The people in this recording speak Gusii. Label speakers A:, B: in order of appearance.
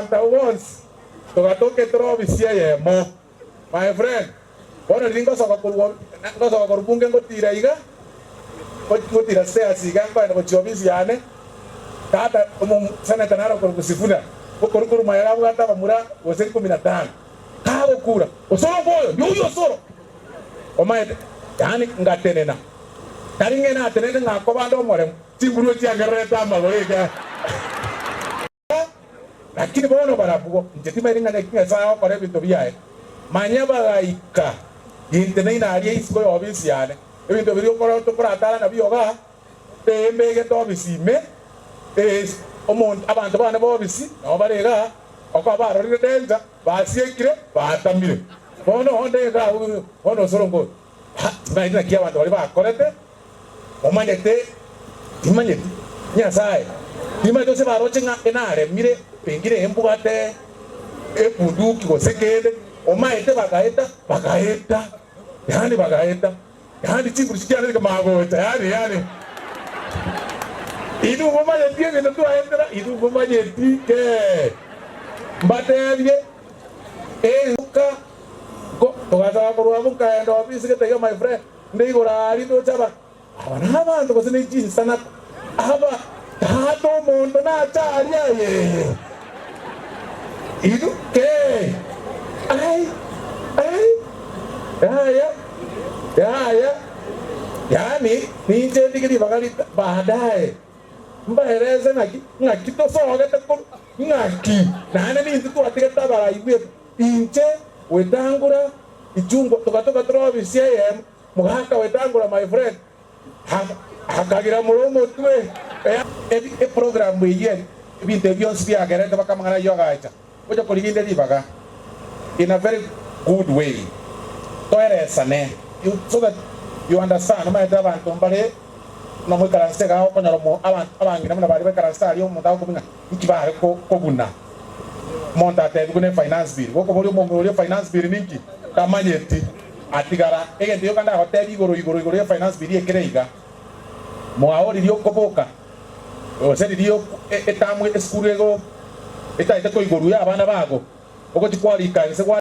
A: Abanto abwo bonsi togatoka etore ofisi eyemo. My friend, bono riria ngosoka korwa ngosoka korwa bunge ngotira iga, ngotira stairs iga nkoenda gochia ofisi yane, tata omo senator naro okorokwa Sifuna, okorwa korwa mayega abwate abamura gose ikomi na tano, kagokura, Osoro nkoyo, ndi oyio Osoro! Omanyete, yaani ngatenena, tari ng'e natenenete ng'a koba nde omoremu, chinguru chiangererete amagoro ekiagera. Lakini bono barabwo, inche timairi ng'a naki Nyasae agokora ebinto biaye. Manya bagaika ginteneine aria isiko y'ofisi yane, ebinto biria okora tokoratara nabio igaa, ee mbegete ofisi ime, ee omonto abanto bane b'ofisi nabo bare igaa, okoba barorire danger, basiekire, batamire. Bono onde igaa bono osoro ngoyo, ha, timaeti naki abanto baria bakorete. Omanyete, timanyeti, Nyasae, timanyeti gose baroche ng'a enaremire, pengine embwate ebunduki gose kende, omaete bagaeta, bagaeta, yaani bagaeta, yaani chinguru chikiane chikamanya gocha, yaani yaani inwe momanyeti egento twaetera, inwe momanyeti kee. Mbatebie, enka, nko togasoka korwa abwo nkaenda ofisi gete iga my friend. Nde igoro aaria ndoche aba, aba nabanto gose ne chinsanako, aba tata omonto nache aaria ayeye. Inwe kei, ai, ai, yaya, yaya, yaani ninche ndige ribaga rita baadaye mbaerese ng'aki, ng'aki tosogete korwa, ng'aki naende nintwe twatigete abaraibwe inche gwetangura Ichungwa togatoka tore ofisi eyemo, mogaka wetangura my friend akagira more omotwe. Eprogram eyio ebinto ebi bionsi biagerete baka amang'ana ayio agacha gocha korigia inde ribaga in a very good way toeresane so that you understand omanyete abanto mbare buna moikaransete igaa okonyora abang'ina buna baria baikaransete aria omonto agokobua ng'a inki bare kobuna. Omonto atebigwe ne finance bill, gokoboria omong'ina oria finance bill ninki? Tamanyeti. Atigara. Egento gioka ndagotebie igoro igoro igoro ye finance bill ekere iga, mwao riria okoboka gose riria etamu esukuru ego etaete koigorwa ya abana bago, ogochia kwarika inse gwa.